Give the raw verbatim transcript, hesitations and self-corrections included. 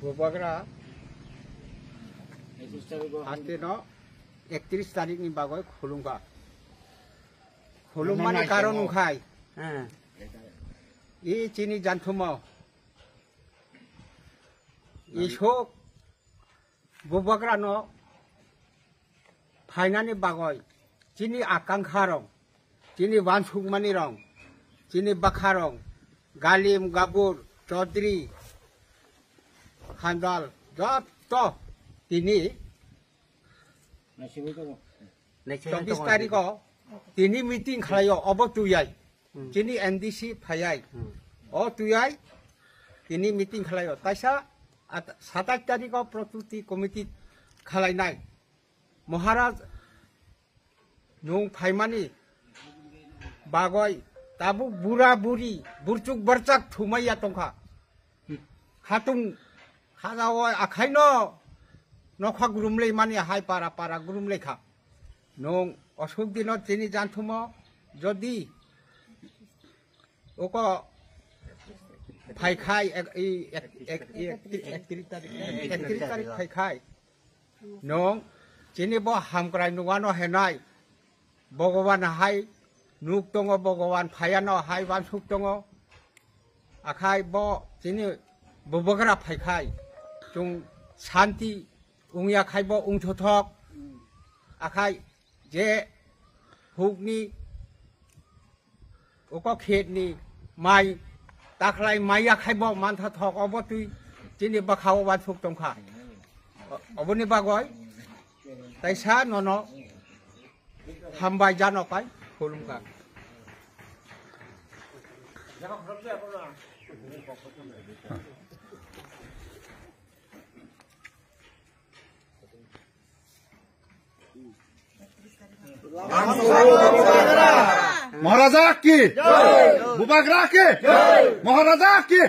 Bubagra, aste no ektiris tarik ni bagoi khulumkha. Khulummani karon wngkhai, i chini janthumo, i sok Bubagra no phainani bagoi chini akankha rong, chini wansukmani rong, chini bwkha rong, Galim, Gabur, Chaudhary, Handal, joto tini chobbish tarikh o tini meeting khlaio, obo tuyai. Chini M D C phaiai. O tuyai tini meeting khlaio. Taisa at-, satais tarikh o Protiti Committee khlainai. Maharaj, nwng phaimani bagoi tabuk bura buri, burchuk barchak thumaiya tongkha. Khatung khajao akhaino nokha gurumlai mani hai para para gurumlai kha. Nwng osuk dino chini janthumo jodi oko phaikhai ek-, i ek-, ek-, i ekti-, ektiris tarik, ektiris tarik phaikhai. Nwng chini bo hamkrai nugano henai. Bhagavan hai nuk tongo, Bhagavan phaiano hai wansuk tongo. Akhai bo chini Bubagra phaikhai chwng santi wngya khai bo wngthothok. Akhai je hukni uko khetni mai takhlai maiya khai bo mantha thok obo twi chini bwkha o wansuk tongkha. O-, oboni bagoi taisa nono hambai jano kai khulumkha. Maharaja ki Bubagra ki Maharaja ki